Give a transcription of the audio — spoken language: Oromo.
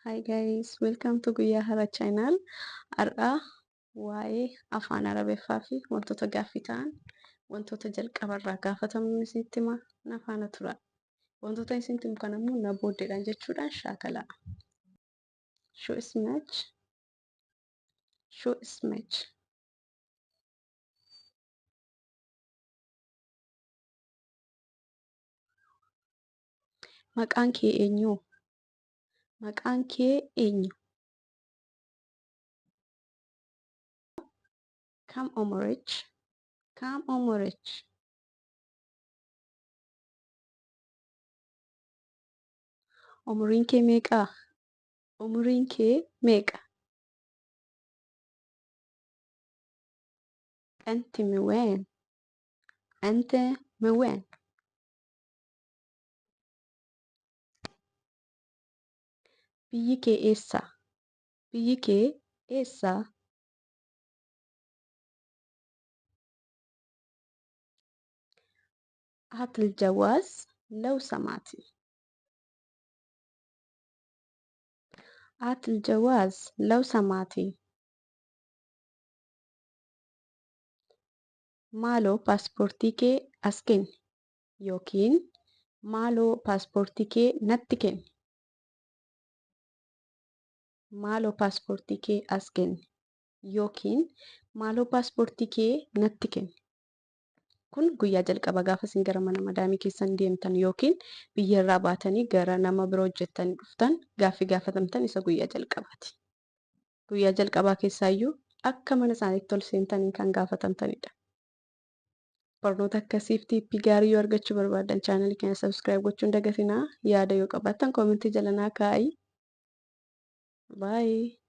Hi guys, welcome to Guyyaa Hara channel. Har'a waa'ee afaan Arabiffaa fi wantoota gaaffii ta'an, wantoota jalqabarraa gaafatamnu isinitti hima, na faana tura. Wantoota isinitti himu kana immoo na booddeedhaan jechuudhaan shaakalaa. شو اسمك؟ شو اسمك؟ Maqaan kee eenyu? Maqaan kee eenyu? كم عمرك؟ كم عمرك؟ Umuriin kee meeqa? Umuriin kee meeqa? أنت من وين؟ أنت من وين؟ Biyyi kee eessa? Biyyi kee eessa? هات الجواز لو سمحتي. هات الجواز لو سمحتي. Maaloo paaspoortii kee as kenni yookiin maaloo paaspoortii kee natti kenni. Maaloo paaspoortii kee as kenni yookiin maaloo paaspoortii kee natti kenni. Kun guyyaa jalqaba gaafa isin gara mana madaamii keessan deemtan yookiin biyyarraa baatanii gara nama biroo hojjettanii dhuftan gaaffii gaafatamtan isa guyyaa jalqabaati. Guyyaa jalqabaa keessaayyuu akka mana isaaniitti ol seentaniin kan gaafatamtanidha. Barnoota akkasiif tiippii gaarii yoo argachuu barbaaddan, chaanalii keenya subscribe gochuun dagatinaa. Yaada yoo qabaattan koomentii jala naa kaa'i. Bye.